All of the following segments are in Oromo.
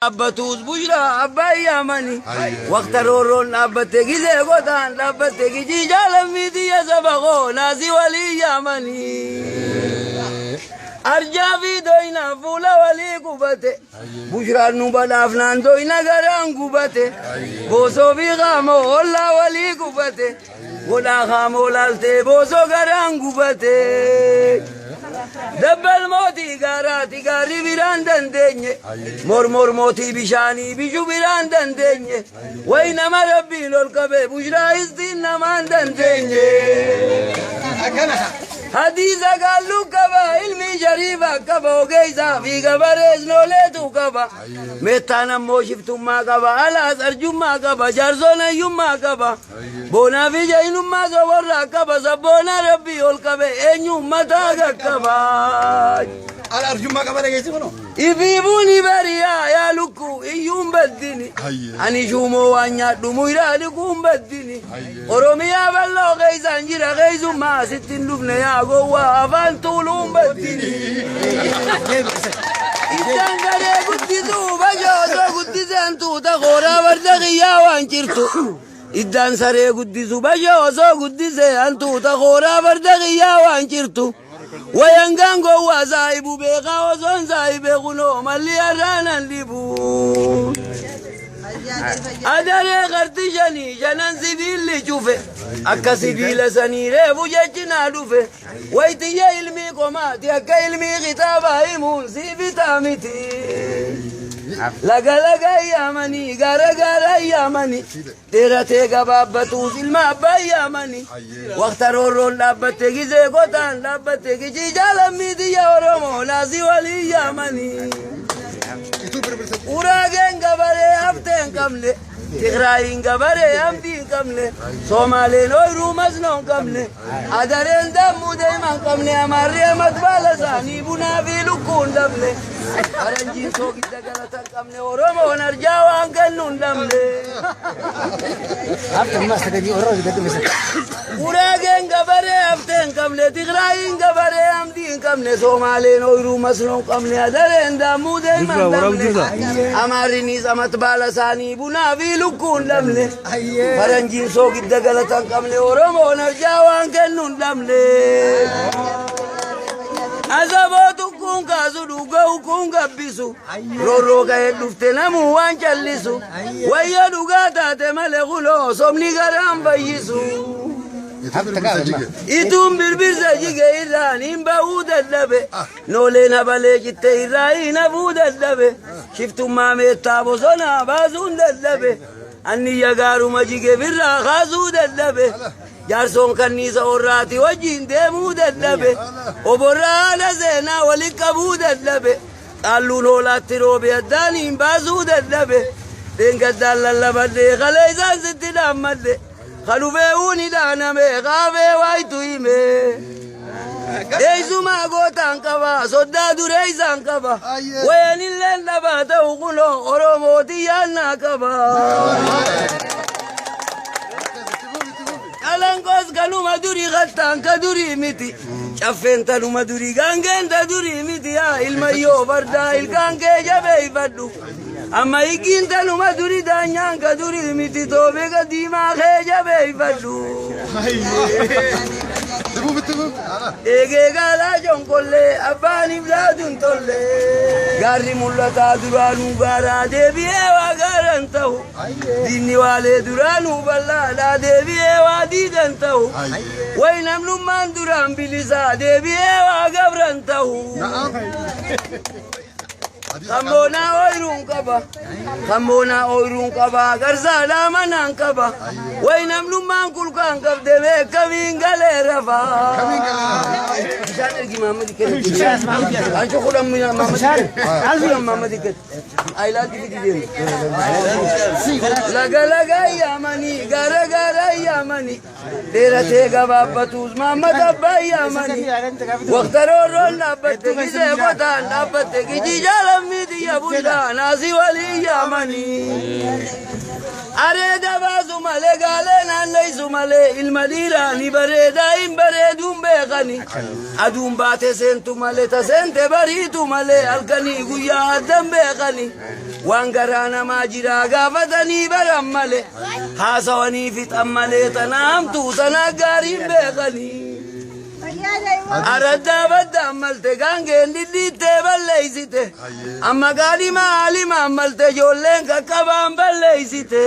Dhaabbatuus Bushraa abbaa yaamani. Waqta roorroon dhaabbatte gizee gotaan dhaabbatte gijii jaalammii tiyya saba koo naasii walii yaamani. Arjaa fi doyna fuula walii qubate. Bushraan nu badhaafnaan doyna garaan gubate. Boosoo fi qaamoo ollaa walii qubate. Godhaa qaamoo laaltee boosoo garaan gubate. Dabbal mootii gaaraati gaarri biraan dandeenye. Mormor mootii bishaanii bishu biraan dandeenye. Wayi nama rabbiin ol qabe bushraa istiin namaan dandeenye. Hadiisa gaalluu qaba ilmi shariifa qaba ogeessaa fi gabarees nooleetu qaba. Meettaan ammoo shiftummaa qaba alaas arjummaa qaba jaarsoon hayyummaa qaba. Boonaa fi jahinummaa soborraa qaba sabboona rabbii ol qabe eenyu mataa qaqqaba. Ala arjummaa qaba dhageessi kunoo. Ifiifuun bariyaa yaa lukkuu iyyuun baddini. Ani shuumoo waan nyaadhu muyraa dhiquun baddini. Oromiyaa bal'oo keessaan jira keessummaa asitti hin dhufne yaa gowwaa afaan tuuluun baddini. Iddaan garee guddisuu bashoosoo guddiseen tuuta kooraa farda kiyyaa waan jirtu. Iddaan saree guddisu bashoosoo guddisee hantuuta kooraa farda kiyyaa waan jirtu. Wayangaan gowwaa saahibu beekaa osoon saahibee kunoo malli har'aanan dhibu. Adaree qarti shanii shanan sibiilli cufe akka sibiila sanii reefu jechi naa dhufe. Wayitiyya ilmii qomaati akka ilmii kitaabaa himuun sii bitaa miti. Laga laga yaamanii gaara gaara yaamanii dheeratee gabaabbatuus ilma abbaa yaamanii. Waqta roorroon dhaabbatte gizee qotaan dhaabbatte gijii jaalammii tiyya Oromoo naasii walii yaamanii. Ituu birbirsa. Uraageen gabaree haftee hin qabne, Tigraayiin gabaree hamdii hin qabne, Soomaaleen ooyiruu masnoo hin qabne, Adareen dammuu deemaa hin qabne, Amaarri amat baala isaanii bunaa fi lukkuu hin dhabne, Faranjiin soogidda galata hin qabne, Oromoon arjaa waan kennu hin dhabne. Uraageen gabaree haftee hin qabne, Tigraayiin gabaree hamdii hin qabne, Soomaaleen ooyiruu masnoo hin qabne, Adareen dammuu deemaa hin dhabne, Amaarrinis amat baala isaanii bunaa fi lukkuu hin dhabne, Faranjiin soogidda galata hin qabne, Oromoon arjaa waan kennu hin dhabne. Asaboo tukkuun kaasu dhuga ukkuun gabbisu. Roorroo ka'ee dhufte namuu waan callisu. Wayya dhugaa taate malee kunoo sobni garaan fayyisu. Ituu birbirsa jige. Ituun birbirsa jige irraan hin ba'uu dadhabe. Nooleen habalee citte irraa hin hafuu dadhabe. Shiftummaa meettaa bosonaa baasuun dadhabe. Anniyya gaaruma jige birraa kaasuu dadhabe. Jaarsoon kanniisa orraati wajjin deemuu dadhabe. Oborraa haala seenaa waliin qabuu dadhabe. Qaalluun hoolaatti roobe addaaniin baasuu dadhabe. Dheengaddaan lallabadhee kalee isaan sitti dhaammadhe. Kalufee uuni dhaaname kaafee waayitu hime. Eessumaa gootaan qaba soddaa duree isaan qaba. Wayanilleen dhabaa ta'u kunoo Oromooti yaannaa qaba. Calanqoos kanuma durii kattaan ka durii miti. Caffeen tanuma durii gaangeen ta durii miti yaa ilmayyoo fardaa ilkaan kee jabeeffadhu. Amma higgiin tanuma durii daanyaan ka durii miti toobee diimaa kee jabeeffadhu. Itti fufi itti fufi. Ala. Eegee gaalaa jonkollee abbaan ibsaatu hin tolle. Gaarri mul'ataa duraanuu gaaraa deebi'ee waa gaaran ta'u. Diinni waalee duraanuu bal'aadhaa deebi'ee waa diidan ta'u. Wayi namnummaan duraan bilisaa deebi'ee waa gabran ta'u. Na'am. Kamboonaa ooyiruun qaba. Kamboonaa ooyiruun qaba. Garsaadhaa manaan qaba. Wayi namnummaan kulkaan qabde beekamiin galee rafa. Bishaan ergi Mahammad kenna. Ancu kudhan Mahammad kenna. Kudhan Mahammad kenna. Ayilaatti fidi deemu. Laga laga yaamanii gaara gaara yaamanii. Dheeratee gabaabbatuus Mahammad abbaa yaamanii. Waqta roorroon dhaabbatte gizee qotaan dhaabbatte gijii jaalammii tiyya bulchaa naasii walii yaamanii. Areeda baasu malee gaalee naanneessu malee ilma dhiiraa ni bareedaa hin bareeduun beekani. Aduun baate seentu malee ta seente bariitu malee halkanii guyyaa addan beekani. Waan garaa namaa jiraa gaafatanii baran malee haasawanii fixan malee tana hamtuu tana gaariin beekani. Araddaa baddaan malte gaangeen dhidhiittee balleeysite. Amma gaadhima haalimaan malte ijoolleen qaqqabaan balleeysite.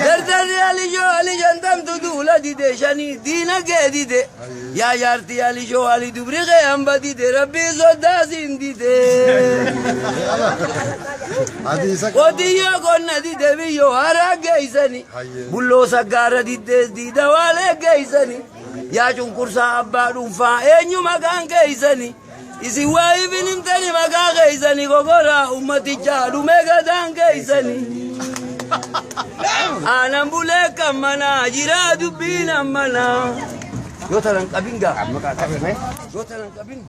Dardarri alishoo ali shantamtu duula dide shanii diina kee dide. Yaa jaartii alishoo ali dubri kee hamba dide rabbii soddaa siin dide. Qotiyyoo qonna dide biyyoo haraa geeysani. Bulloo saggaara diddees diida waalee geeysani. Yaa cunqursaa abbaa dhuunfaa eenyu maqaan keeysani. Isin waa ifin himtani maqaa keeysani gogoraa ummatichaa dhume gadaan keeysani. Aanan bulee kan manaa jiraa dubbiin ammanaa. Yoo tanan qabin gaa. Yoo tanan qabin.